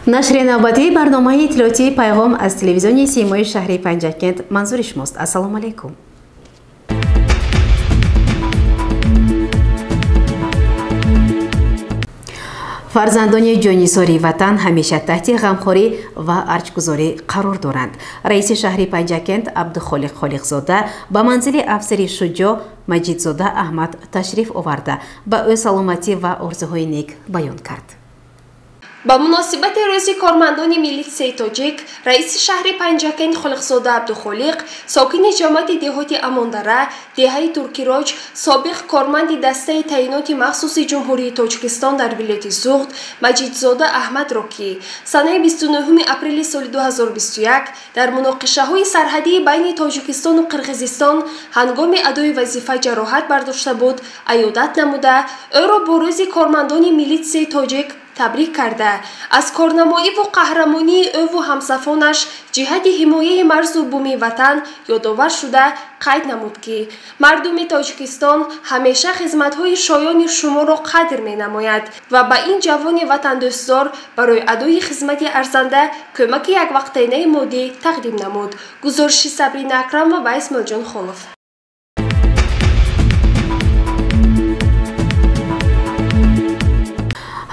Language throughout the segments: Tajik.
Нашри навбатии барномаи иттилоотии «Пайғом» аз телевизиони Симои шаҳри Панҷакент манзури шумост. Ассалому алайкум. Фарзандони ҷонисори ватан ҳамеша таҳти ғамхорӣ ва арҷгузорӣ қарор доранд. Раиси шаҳри Панҷакент Абдухолиқ Холиқзода ба манзили афсари шуҷоъ Маҷидзода Аҳмад ташриф оварда, ба ӯ саломатӣ ва орзуҳои нек баён кард. Ба муносибати рӯзи кормандони милитсияи тоҷик, раиси шаҳри Панҷакент Холиқзода Абдухолиқ, сокини ҷамоати деҳоти Амондара, деҳаи Туркироҷ, собиқ корманди дастаи таъиноти махсуси Ҷумҳурии Тоҷикистон дар вилояти Суғд Маҷидзода Аҳмадро, ки санаи 29 апрели соли 2021 дар муноқишаҳои сарҳадии байни Тоҷикистону Қирғизистон ҳангоми адои вазифа ҷароҳат бардошта буд, аёдат намуда, ӯро бо рӯзи кормандони милитсияи тоҷик табрик карда, аз корнамоиву қаҳрамонии ӯву ҳамсафонаш ҷиҳати ҳимояи марзу буми ватан ёдовар шуда, қайд намуд, ки мардуми Тоҷикистон ҳамеша хизматҳои шоёни шуморо қадр менамояд ва ба ин ҷавони ватандӯстдор барои адои хизмати арзанда кӯмаки яквақтаинаи моддӣ тақдим намуд. Гузориши Сабрина Акрамова ва Исмоилҷон Холов.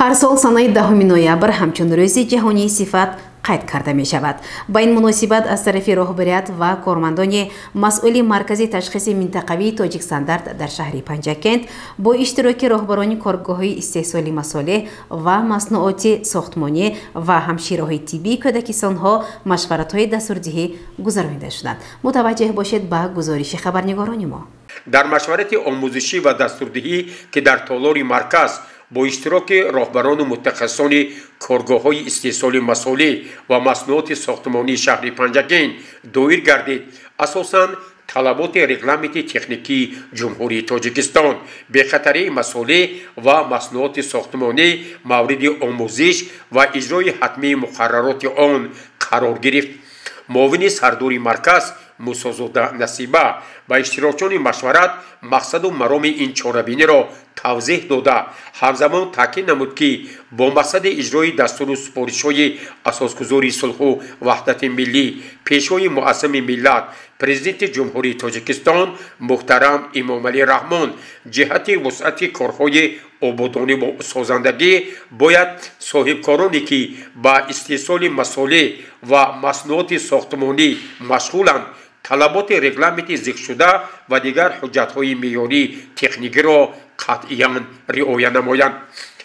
Ҳар сол санаи 10 ноябр ҳамчун рӯзи ҷаҳонии сифат қайд карда мешавад. Ба ин муносибат аз тарафи роҳбарият ва кормандони масъули Маркази ташхиси минтақавии Тоҷикстандарт дар шаҳри Панҷакент бо иштироки роҳбарони коргоҳҳои истеҳсоли масолеҳ ва маснуоти сохтмонӣ ва ҳамшираҳои тиббии кӯдакистонҳо машваратҳои дастурдиҳӣ гузаронида шуданд. Мутаваҷҷеҳ бошед ба гузориши хабарнигорони мо. Дар машварати омӯзишӣ ва дастурдиҳӣ, ки дар толори марказ бо иштироки роҳбарону мутахассисони коргоҳҳои истеҳсоли масолеҳ ва маснуоти сохтмонии шаҳри Панҷакент доир гардид, асосан талаботи регламенти техникии Ҷумҳурии Тоҷикистон, бехатарии масолеҳ ва маснуоти сохтмонӣ мавриди омӯзиш ва иҷрои ҳатмии муқаррароти он қарор гирифт. Муовини сардори марказ Мусозода Насиба ба иштирокчиёни машварат мақсаду мароми ин чорабиниро тавзеҳ дода, ҳамзамон таъкид намуд, ки бо мақсади иҷрои дастуру супоришҳои асосгузори сулҳу ваҳдати миллӣ, пешвои муаззами миллат, Президенти Ҷумҳурии Тоҷикистон муҳтарам Эмомалӣ Раҳмон ҷиҳати вусъати корҳои ободониву созандагӣ бояд соҳибкороне, ки ба истеҳсоли масолеҳ ва маснуоти сохтмонӣ машғуланд, талаботи регламенти зикршуда ва дигар ҳуҷҷатҳои меъёрии техникиро қатъиян риоя намоянд.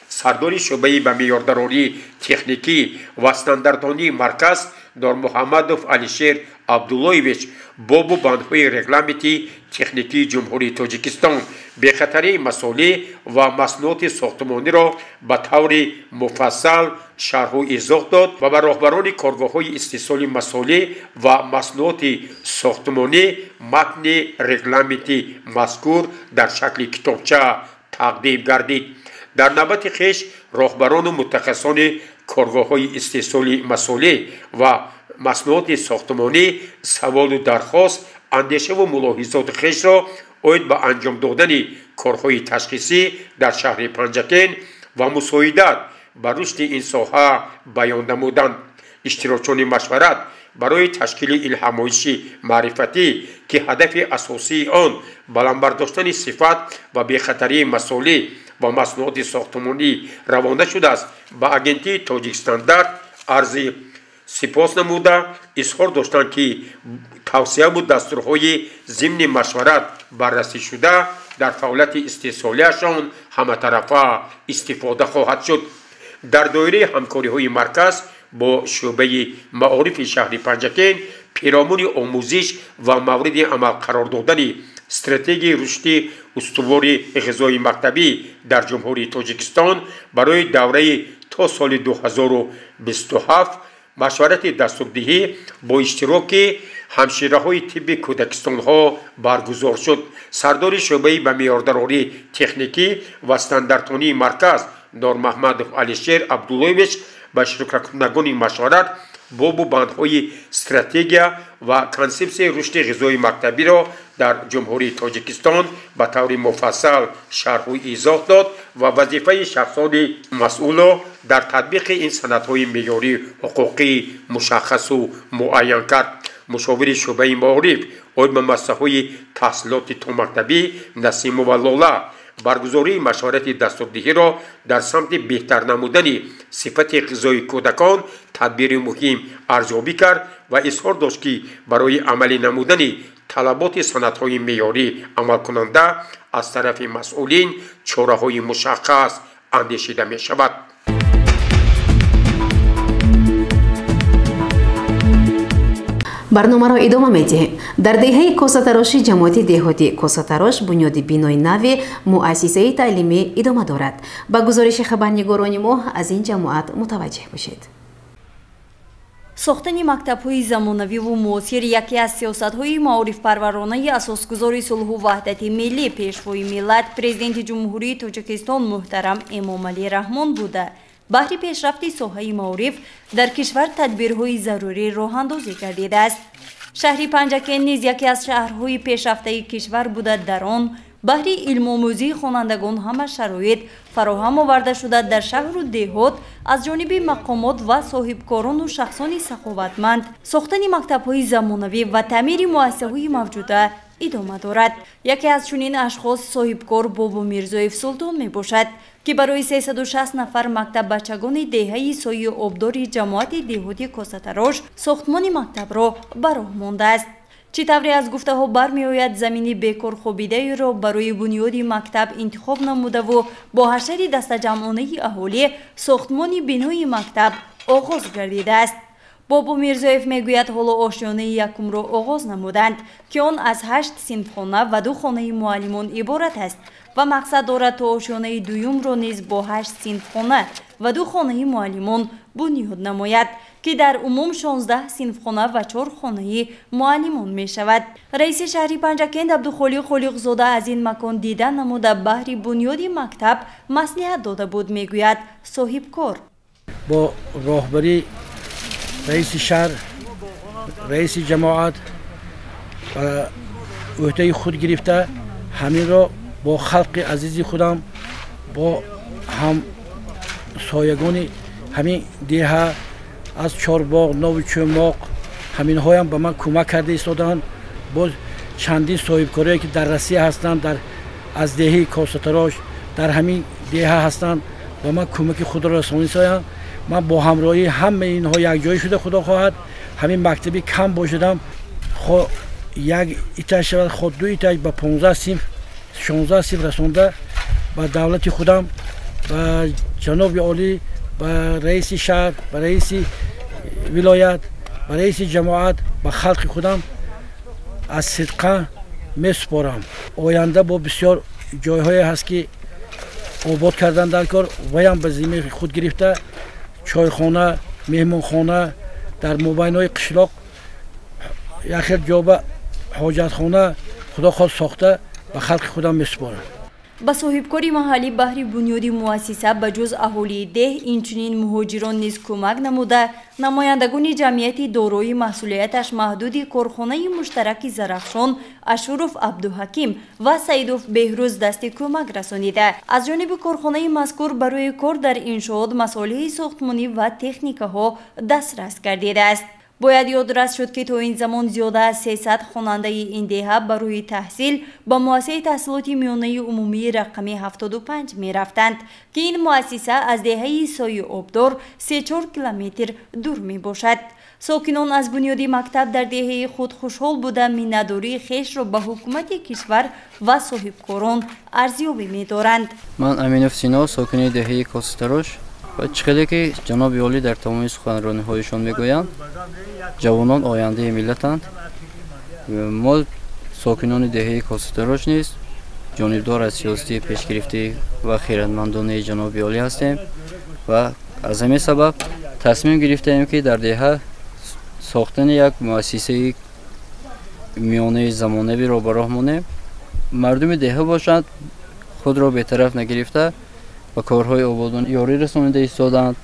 Сардори шӯъбаи ба меъёрдарории техникӣ ва стандартонии марказ Нормуҳаммадов Алишер Абдуллоевич бобу бандҳои регламенти техникии Ҷумҳурии Тоҷикистон, бехатарии масолеҳ ва маснуоти сохтмониро ба таври муфассал шарҳу изоҳ дод ва ба роҳбарони коргоҳҳои истеҳсоли масолеҳ ва маснуоти сохтмонӣ матни регламенти мазкур дар шакли китобча тақдим гардид. Дар навбати хеш роҳбарону мутахассисони коргоҳҳои истеҳсоли масолеҳ ва маснуоти сохтмонӣ саволу дархост, андешаву мулоҳизоти хешро оид ба анҷом додани корҳои ташхисӣ дар шаҳри Панҷакент ва мусоидат ба рушди ин соҳа баён намуданд. Иштирокчиёни машварат барои ташкили ин ҳамоиши маърифатӣ, ки ҳадафи асосии он баланд бардоштани сифат ва бехатарии масолеҳ ва маснуоти сохтмонӣ равона шудааст, ба агентии Тоҷикстандарт арзи сипос намуда, изҳор доштанд, ки тавсияву дастурҳои зимни машварат баррасӣ шуда дар фаъолияти истеҳсолияшон ҳаматарафа истифода хоҳад шуд. Дар доираи ҳамкориҳои марказ бо шӯъбаи маорифи шаҳри Панҷакент пиромуни омӯзиш ва мавриди амал қарор додани стратегияи рушди устувори ғизои мактабӣ дар Ҷумҳурии Тоҷикистон барои давраи то соли 2027 машварати дастурдиҳӣ бо иштироки ҳамшираҳои тибби кӯдакистонҳо баргузор шуд. Сардори шӯъбаи ба меъёрдарории техникӣ ва стандартонии марказ Нормаҳмадов Алишер Абдуллоевич ба ширкаткунандагони машварат бобу бандҳои стратегия ва консепсияи рушди ғизои мактабиро дар Ҷумҳурии Тоҷикистон ба таври муфассал шарҳу изоҳ дод ва вазифаи шахсони масъулро дар татбиқи ин санадҳои меъёрии ҳуқуқӣ мушаххасу муайян кард. Мушовири шӯъбаи маориф оид ба масъалаҳои таҳсилоти томактабӣ Насимова Лола баргузории машварати дастурдиҳиро дар самти беҳтар намудани сифати ғизои кӯдакон тадбири муҳим арзёбӣ кард ва изҳор дошт, ки барои амалӣ намудани талаботи санадҳои меъёрӣ амалкунанда аз тарафи масъулин чораҳои мушаххас андешида мешавад. Барномаро идома медиҳем. Дар деҳаи Косатароши ҷамоати деҳоти Косатарош бунёди бинои нави муассисаи таълимӣ идома дорад. Ба гузориши хабарнигорони мо аз ин ҷамоат мутаваҷҷеҳ бошед. Сохтани мактабҳои замонавиву муосир яке аз сиёсатҳои маорифпарваронаи асосгузори сулҳу ваҳдати миллӣ, пешвои миллат, президенти Ҷумҳурии Тоҷикистон муҳтарам Эмомалӣ Раҳмон буда, баҳри пешрафти соҳаи маориф дар кишвар тадбирҳои зарурӣ роҳандозӣ гардидааст. Шаҳри Панҷакент низ яке аз шаҳрҳои пешрафтаи кишвар буда, дар он баҳри илмомӯзии хонандагон ҳама шароит фароҳам оварда шуда, дар шаҳру деҳот аз ҷониби мақомот ва соҳибкорону шахсони саховатманд сохтани мактабҳои замонавӣ ва таъмири муассисаҳои мавҷуда идома дорад. Яке аз чунин ашхос соҳибкор Бобо Мирзоев Султон мебошад, ки барои 360 нафар мактаббачагони деҳаи Сои Обдори ҷамоати деҳоти Косатарош сохтмони мактабро ба роҳ мондааст. Чӣ тавре аз гуфтаҳо бармеояд, замини бекорхобидаеро барои бунёди мактаб интихоб намудаву бо ҳашари дастаҷамъонаи аҳолӣ сохтмони бинои мактаб оғоз гардидааст. Бобо Мирзоев мегӯяд, ҳоло ошёнаи якумро оғоз намуданд, ки он аз 8 синфхона ва 2 хонаи муаллимон иборат аст ва мақсад дорад то ошёнаи дуюмро низ бо 8 синфхона ва 2 хонаи муаллимон бунёд намояд, ки дар умум 16 синфхона ва 4 хонаи муаллимон мешавад. Раиси шаҳри Панҷакент Абдухолиқ Холиқзода аз ин макон дида намуда баҳри бунёди мактаб маслиҳат дода буд, мегӯяд соҳибкор. Бо роҳбарии раиси шаҳр, раиси ҷамоат ба ӯҳдаи худ гирифта, ҳаминро бо халқи азизи худам, бо ҳамсоягони ҳамин деҳа аз Чорбоғ, Нови Чӯмоқ, ҳаминҳоям ба ман кӯмак карда истодаанд. Боз чандин соҳибкорое ки дар Россия ҳастанд, аз деҳаи Косатарош дар ҳамин деҳа ҳастанд, ба ман кӯмаки худро расонисоянд. Ман бо ҳамроҳии ҳамаи инҳо якҷоя шуда, худо хоҳад, ҳамин мактаби кам бошадам, хо як итаж шавад, хо ду итаж, ба 15 синф, 16 синф расонда ба давлати худам, ба ҷаноби олӣ, ба раиси шаҳр, ба раиси вилоят, ба раиси ҷамоат, ба халқи худам аз сидқа месупорам. Оянда бо бисёр ҷойҳое ҳаст, ки обод кардан дар кор, ваям ба зиммаи худ гирифта чойхона, меҳмонхона дар мобайнои қишлоқ як хел ҷо ба ҳоҷатхона худо хост сохта ба халқи худам месупорам. Ба соҳибкори маҳаллӣ баҳри бунёди муассиса ба ҷуз аҳолии деҳ инчунин муҳоҷирон низ кӯмак намуда, намояндагони ҷамъияти дорои маҳсулияташ маҳдуди корхонаи муштараки Зарафшон Ашуров Абдуҳаким ва Саидов Беҳрӯз дасти кӯмак расонида. Аз ҷониби корхонаи мазкур барои кор дар иншоот масолеҳи сохтмонӣ ва техникаҳо дастрас гардидааст. Бояд ёдрас шуд, ки то ин замон зиёда аз 300 хонандаи ин деҳа барои таҳсил ба муассисаи таҳсилоти миёнаи умумии рақами 75 мерафтанд, ки ин муассиса аз деҳаи Сои Обдор 3-4 километр дур мебошад. Сокинон аз бунёди мактаб дар деҳаи худ хушҳол буда, миннатдории хешро ба ҳукумати кишвар ва соҳибкорон арзёбӣ медоранд. Ман Аминов Сино, сокини деҳаи Косатарош. Ва чӣ хеле ки ҷаноби олӣ дар тамоми суханрониҳояшон мегӯянд, ҷавонон ояндаи миллатанд. Мо сокинони деҳаи Косатарош низ ҷонибдор аз сиёсати пешгирифтӣ ва хиратмандонаи ҷаноби олӣ ҳастем ва аз ҳамин сабаб тасмим гирифтаем, ки дар деҳа сохтани як муассисаи миёнаи замонавиро ба роҳ монем. Мардуми деҳа бошанд, худро бетараф нагирифта ба корҳои ободон ёрӣ расонида истодаанд.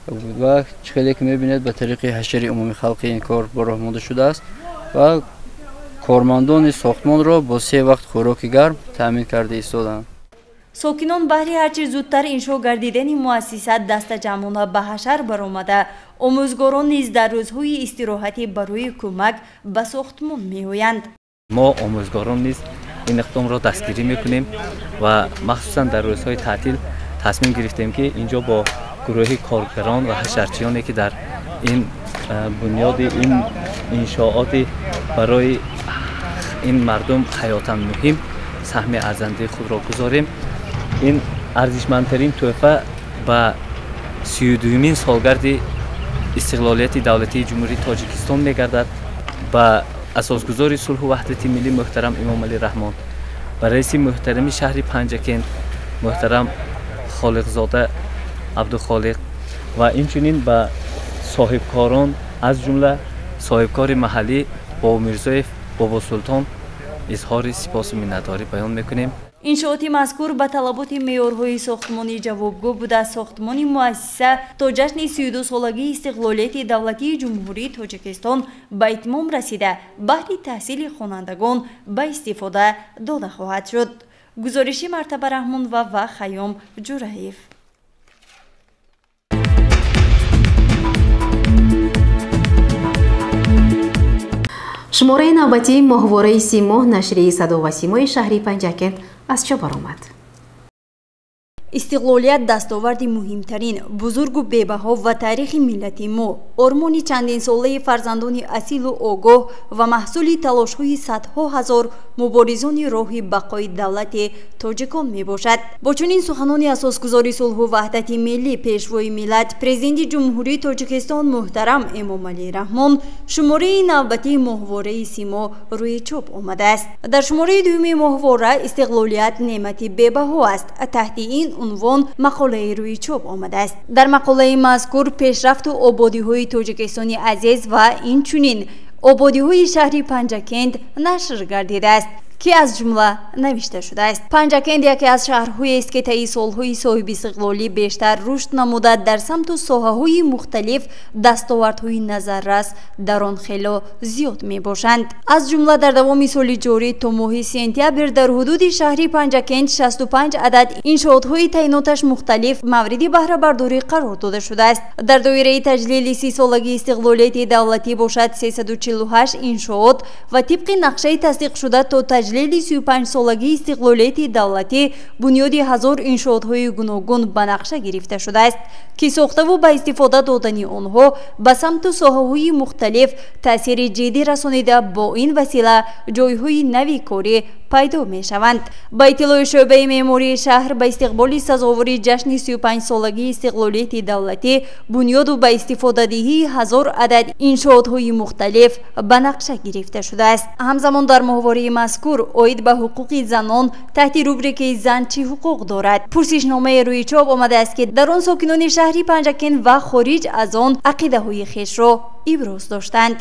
Ва чӣ хеле ки мебинед, ба тариқи ҳашари умумии халқи ин кор ба роҳ монда шудааст ва кормандони сохтмонро бо се вақт хӯроки гарм таъмин карда истоданд. Сокинон баҳри ҳарчи зудтар иншо гардидани муассиса дастаҷамъона ба ҳашар баромада, омӯзгорон низ дар рӯзҳои истироҳатӣ барои кӯмак ба сохтмон меоянд. Мо омӯзгорон низ ин иқдомро дастгирӣ мекунем ва махсусан дар рӯзҳои таътил тасмим гирифтем, ки инҷо бо гурӯҳи коргарон ва ҳашарчиёне, ки дар ин бунёди ин иншооти барои ин мардум ҳаётан муҳим саҳми арзандаи худро гузорем. Ин арзишмандтарин тӯҳфа ба 32-мин солгарди истиқлолияти давлатии Ҷумҳурии Тоҷикистон мегардад, ба асосгузори сулҳу ваҳдати миллӣ муҳтарам Эмомалӣ Раҳмон, ба раиси муҳтарами шаҳри Панҷакент муҳтарам Холиқзода Абдухолиқ ва инчунин ба соҳибкорон, аз ҷумла соҳибкори маҳаллӣ Бобомирзоев Бобосултон изҳори сипосу миннатдорӣ баён мекунем. Иншооти мазкур ба талаботи меъёрҳои сохтмонӣ ҷавобгӯ буда, сохтмони муассиса то ҷашни 32-солагии истиқлолияти давлатии Ҷумҳурии Тоҷикистон ба итмом расида, баҳри таҳсили хонандагон ба истифода дода хоҳад шуд. Гузориши Мартаба Раҳмонова ва Хайём Ҷураев. Шумораи навбатии моҳвораи Симоҳ, нашрияи Садо ва Симои шаҳри Панҷакент аз чоп баромад. Истиқлолият дастоварди муҳимтарин, бузургу бебаҳо ва таърихи миллати мо, ормони чандинсолаи фарзандони асилу огоҳ ва маҳсули талошҳои садҳо ҳазор муборизони роҳи бақои давлати тоҷикон мебошад. Бо чунин суханони асосгузори сулҳу ваҳдати миллӣ, пешвои миллат, президенти Ҷумҳурии Тоҷикистон муҳтарам Эмомалӣ Раҳмон шумораи навбатии моҳвораи Симо рӯи чоп омадааст. Дар шумораи дуюми моҳвора истиқлолият неъмати бебаҳо аст. Таҳти ин унвон мақолаи рӯи чоп омадааст. Дар мақолаи мазкур пешрафту ободиҳои Тоҷикистони азиз ва инчунин ободиҳои шаҳри Панҷакент нашр гардидааст, ки аз ҷумла навишта шудааст. Панҷакент яке аз шаҳрҳоест, ки таи солҳои соҳибистиқлолӣ бештар рушд намуда, дар самту соҳаҳои мухталиф дастовардҳои назаррас дар он хело зиёд мебошанд. Аз ҷумла дар давоми соли ҷорӣ то моҳи сентябр дар ҳудуди шаҳри Панҷакент 65 адад иншоотҳои таъиноташ мухталиф мавриди баҳрабардорӣ қарор дода шудааст. Дар доираи таҷлили 30-солагии истиқлолияти давлатӣ бошад 348 иншоот ва тибқи нақшаи тасдиқшуда то таҷлили 35-солагии истиқлолияти давлатӣ бунёди 1000 иншоотҳои гуногун ба нақша гирифта шудааст, ки сохтаву ба истифода додани онҳо ба самту соҳаҳои мухталиф таъсири ҷиддӣ расонида, бо ин васила ҷойҳои нави корӣ пайдо мешаванд. Ба иттилои шӯъбаи меъмории шаҳр, ба истиқболи сазовори ҷашни 35-солагии истиқлолияти давлатӣ бунёду ба истифодадиҳии 1000 адад иншоотҳои мухталиф ба нақша гирифта шудааст. Ҳамзамон дар моҳвории мазкур оид ба ҳуқуқи занон таҳти рубрикаи «Зан чӣ ҳуқуқ дорад» пурсишномаи рӯи чоп омадааст, ки дар он сокинони шаҳри Панҷакент ва хориҷ аз он ақидаҳои хешро иброз доштанд.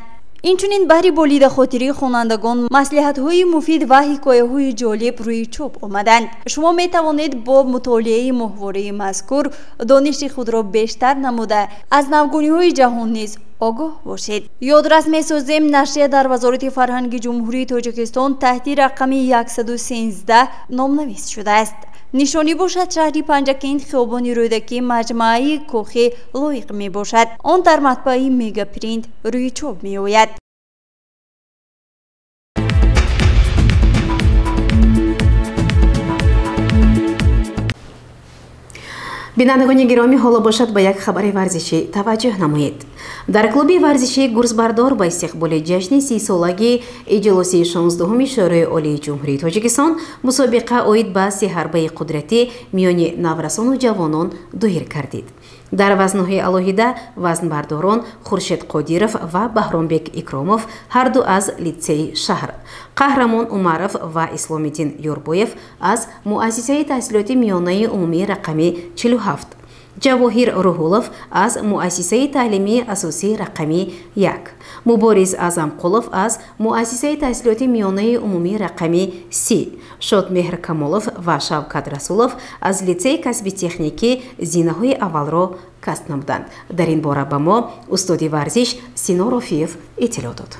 Инчунин баҳри болидахотирии хонандагон маслиҳатҳои муфид ва ҳикояҳои ҷолиб рӯи чоп омаданд. Шумо метавонед бо мутолиаи моҳвораи мазкур дониши худро бештар намуда, аз навгониҳои ҷаҳон низ огоҳ бошед. Ёдрас месозем, нашрия дар Вазорати фарҳанги Ҷумҳурии Тоҷикистон таҳти рақами 113 номнавис шудааст. Нишонӣ бошад, шаҳри Панҷакент, хиёбони Рӯдакӣ, маҷмӯаи Кохи лоиқ мебошад. Он дар матбааи Мегапринт рӯи чоп меояд. Бинандагони гиромӣ, ҳоло бошад ба як хабари варзишӣ таваҷҷӯҳ намоед. Дар клуби варзишии Гурзбардор ба истиқболи ҷашни 30-солагии иҷлосии 16-уми Шӯрои Олии Ҷумҳурии Тоҷикистон мусобиқа оид ба сеҳарбаи қудратӣ миёни наврасону ҷавонон доир кардид. Дар вазнҳои алоҳида вазнбардорон Хуршед Қодиров ва Баҳромбек Икромов ҳарду аз литсеи шаҳр, Қаҳрамон Умаров ва Исломиддин Юрбоев аз муассисаи таҳсилоти миёнаи умумии рақами 47, Ҷавоҳир Рӯҳулов аз муассисаи таълимии асосии рақами 1, Мубориз Аъзамқулов аз муассисаи таҳсилоти миёнаи умумии рақами 30, Шодмеҳр Камолов ва Шавкат Расулов аз литсейи касби техникӣ зинаҳои аввалро касб намуданд. Дар ин бора ба мо устоди варзиш Сино Рофиев иттилоъ дод.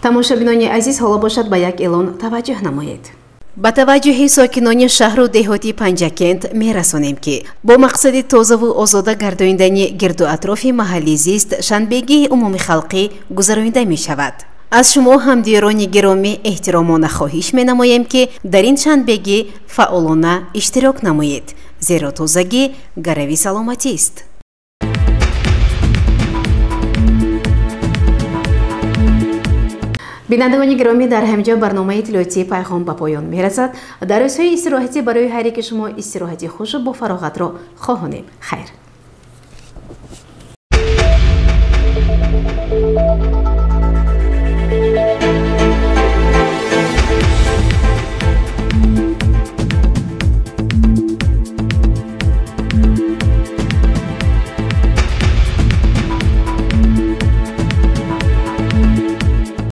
Тамошобинони азиз, ҳоло бошад ба як эълон таваҷҷӯҳ намоед. Ба таваҷҷӯҳи сокинони шаҳру деҳоти Панҷакент мерасонем, ки бо мақсади тозаву озода гардонидани гирду атрофи маҳалли зист шанбегии умумихалқӣ гузаронида мешавад. Аз шумо, ҳамдиёрони гиромӣ, эҳтиромона хоҳиш менамоем, ки дар ин шанбегӣ фаъолона иштирок намоед, зеро тозагӣ гарави саломатист. Бинандагони гиромӣ, дар ҳамин ҷо барномаи иттилоотии Пайғом ба поён мерасад. Дар рӯзҳои истироҳатӣ барои ҳар яки шумо истироҳати хушу бофароғатро хоҳонем. Хайр.